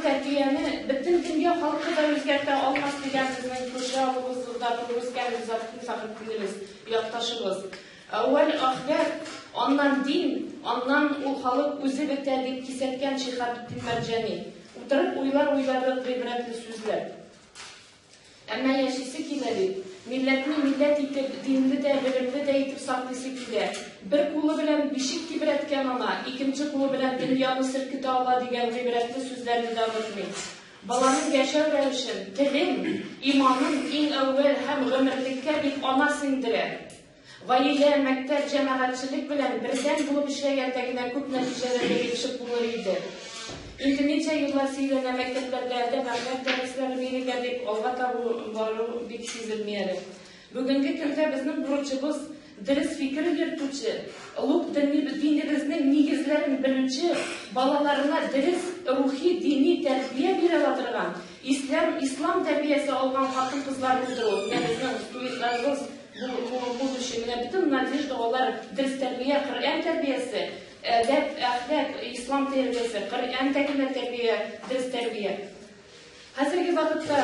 тәрбияне бөтен дөнья халкы да үзгәртә алмас, дигән безнең күрше авылыбызда туып үскән Ризатдин Фәхретдинебез, якташыбыз. Әүвәл әхлак, аннан дин, аннан ул халык үзе бетә, дип кисәткән Шиһабетдин Мәрҗани. Утырып уйлар уйладык гыйбрәтле сүзләр. Әмма яшисе килә бит. Милләтне милләт итеп, динле дә, белемле дә итеп саклыйсы килә. Бер кулы белән бишек тибрәткән ана, икенче кулы белән дөньяны селкетә ала дигән гыйбрәтле сүзләрне дә онытмыйк. Баланың яшәү рәвешен, телен, иманын иң әүвәл һәм гомерлеккә бит ана сеңдерә. Гаилә, мәктәп, җәмәгатьчелек белән бердәм булып эшләгәндә генә күп нәтиҗәләргә ирешеп булыр иде. Инде ничә еллар сөйләнә мәктәпләрдә әдәп-әхлак дәресләре бирергә дип, алга табу бару бик сизелми әле. Бүгенге көндә безнең бурычыбыз, дөрес фикер йөртүче, олуг динебезнең нигезләрен белүче, балаларына дөрес рухи дини тәрбия бирә ала торган, ислам, ислам тәрбиясе алган хатын-кызлар булдыру. Менә безнең студентларыбыз Бу будущее, менә бөтен надежда алар дөрес тәрбия, Коръән тәрбиясе, әдәп, әхлак, ислам тәрбиясе, Коръәндә генә тәрбия, дөрес тәрбия. Хәзерге вакытта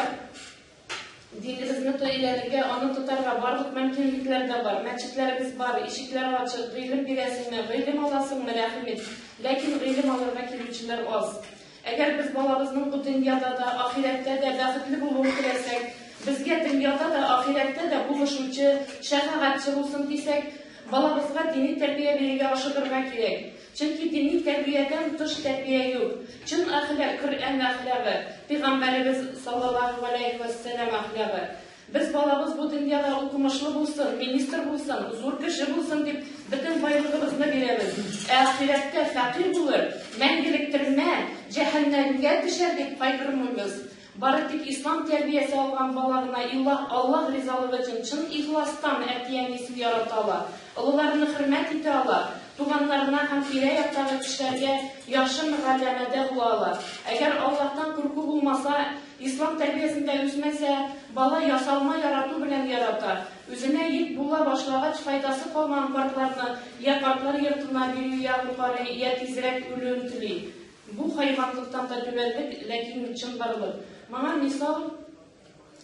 динебезне өйрәнергә, аны тотарга барлык мөмкинлекләр дә бар. Мәчетләребез бар, ишекләр ачык, гыйлем бирәсеңме, гыйлем аласыңмы, рәхим ит. Ләкин гыйлем алырга килүчеләр аз. Әгәр без балабызның бу дөньяда да, ахирәттә дә бәхетле булуын теләсәк, безгә дөньяда да, ахирәттә дә булышучы, шәфәгатьче булсын дисәк, балабызга дини тәрбия бирергә ашыгырга кирәк. Чөнки дини тәрбиядән тыш тәрбия юк. Чын әхлак, Коръән әхлагы, Пәйгамбәребез, саллаллаһу галәйһи вәссәлам әхлагы. Без балабыз бу дөньяда укымышлы булсын, министр булсын, зур кеше булсын дип бөтен байлыгыбызны бирәбез. Ә ахирәттә фәкыйрь булыр, мәңгелек төрмә, җәһәннәмгә төшәр дип кайгырмыйбыз. Бары тик ислам тәрбиясе алган бала гына Иллаһ Аллаһ ризалыгы өчен чын ихластан әти-әнисен ярата ала, олыларны хөрмәт итә ала, туганнарына һәм тирә-яктагы кешеләргә яхшы мөгалләмәдә була ала. Әгәр Аллаһтан курку булмаса, Ислам тәрбиясендә үсмәсә, бала ясалма ярату белән ярата. Үзенә йөк була башлагач, файдасы калмаган картларны я картлар йортына бирү ягын карый, я тизрәк үлүен тели. Бу хайванлыктан да түбәнлек, ләкин чынбарлык. Моңа мисал,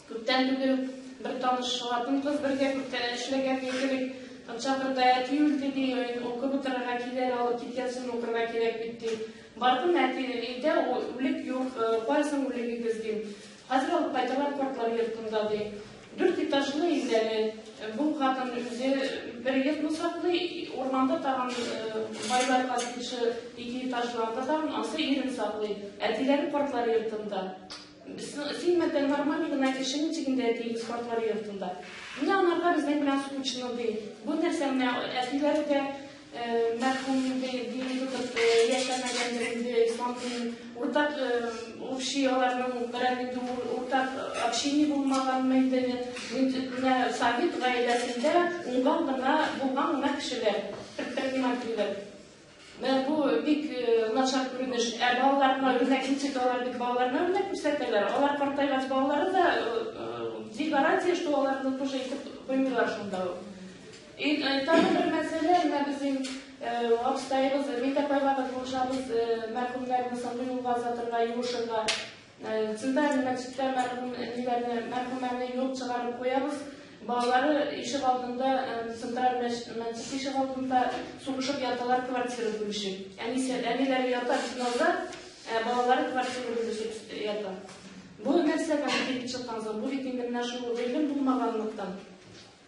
күптән түгел бер таныш хатын-кыз бергә күптән эшләгән мин кебек, чакырды, әти үлде, ди, укып утырырга кил әле, алып киткәнсең, укырга кирәк бит, ди. Бардым, әти, өйдә үлек юк, кая соң үлегегез, дим. Хәзер алып кайталар картлар йортында, ди. Дүрт этажлы өйләре. Бу хатын үзе бер йортны саклый, урманда тагын байларга күрше ике этажлы анда тагын ансы ирен саклый. Әтиләре картлар йортында. Син мәтәл нормальный гына кеше, ничек инде әтиегез картлар йортында? Менә анарга безнең белән скучно, ди. Бу нәрсә менә әтиләре дә мәрхүм инде дин тотып яшәмәгәндер инде, ислам динен уртак общий аларның берәр инде уртак общение булмаганмы инде. Менә совет гаиләсендә уңган гына булган гына кешеләр, предпринимательләр. Менә бу бик начар күренеш. Ә балаларына үрнәк ничек алар бит балаларына үрнәк күрсәтәләр. Алар картайгач балалары да где гарантия, что аларны тоже итеп куймыйлар шунда ук. И тагын бер мәсьәлә, менә безнең абыстаебыз Митә апайга без булышабыз мәрхүмнәрне соңгы юлга озатырга, юышырга. Центральный мәчеттә мәрхүм ниләрне, мәрхүмәне юып чыгарып куябыз. Балалары ишек алдында, централь мәчет ишек алдында сугышып яталар квартира бүлешеп. Әнисе, әниләре ята финалда, ә балалары квартира бүлешеп ята. Бу нәрсәдән килеп чыккан соң? Бу бит инде менә шул гыйлем булмаганлыктан.